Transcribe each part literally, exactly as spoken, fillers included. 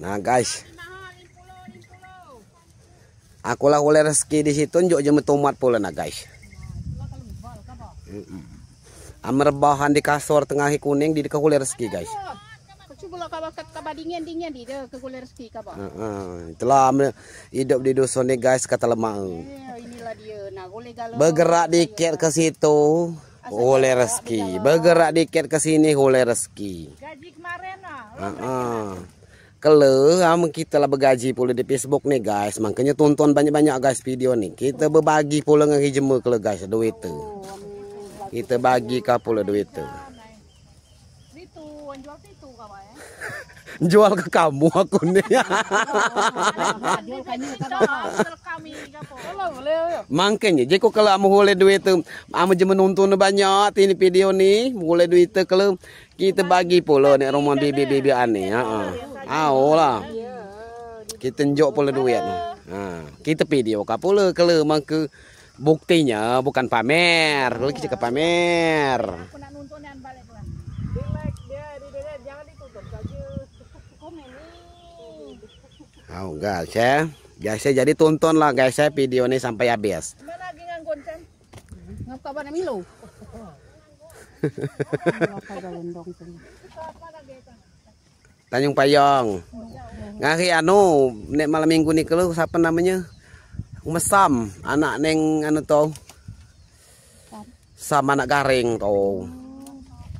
Nah, guys. Aku la hulai rezeki di situ, njuk jeme tomat pula, nah, guys. Amen rebahan di kasur tengah i kuning, di deka hulai rezeki, guys. Kecuma la kaba, kaba dingin-dingin di deka hulai rezeki kaba. Heeh. Itulah amen idup di dusun ni, guys, kata lemak. Bergerak dikit ke situ, hulai rezeki. Bergerak dikit ke sini, hulai rezeki. Gaji kemarin lah. Heeh. Kele, amen kita la begaji pula di Facebook ni, guys. Makanya tonton banyak-banyak, guys, video ni. Kita bebagi pula ngan jeme kele, guys, duit tu. Kita bagi ka pula duit tu. Jual ke kamu aku ni. Makanya, jadi ko kele amen hulai duit tu, amen jeme nonton banyak, tini video ni, hulai duit tu kele, kita bagi pula nek rumah bibi-bibi ane, ha. Aolah. Kita njuk pula duit. Ha, kita video ka pula kele mangke buktinya bukan pamer. Kele kita ke pamer. Au, guys, ya. Guys, ya, jadi tontonlah, guys, ya, video ni sampai habis. Mana lagi nganggon, Chan? Ngapa kau nak milu? Tanjung Payong. Ngari anu, nek malam minggu ni kele, siapa namanya? Mesam, anak neng anu tu. Sam anak Garing tu.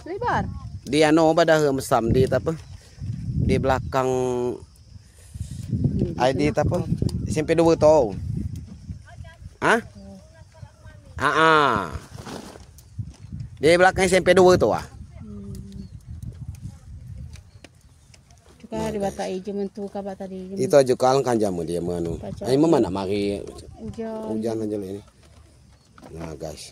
Lebar. Di anu, pada Mesam di apa? Di belakang, ai, di apa? S M P dua tu. Hah? Ah, ah. Di belakang S M P dua tu, ah. Juga di bata ije mentu kaba tadi. Itu juga kan jam dia manu. Ai, mama nak mari. Ujan. Ujan aja ini. Nah, guys.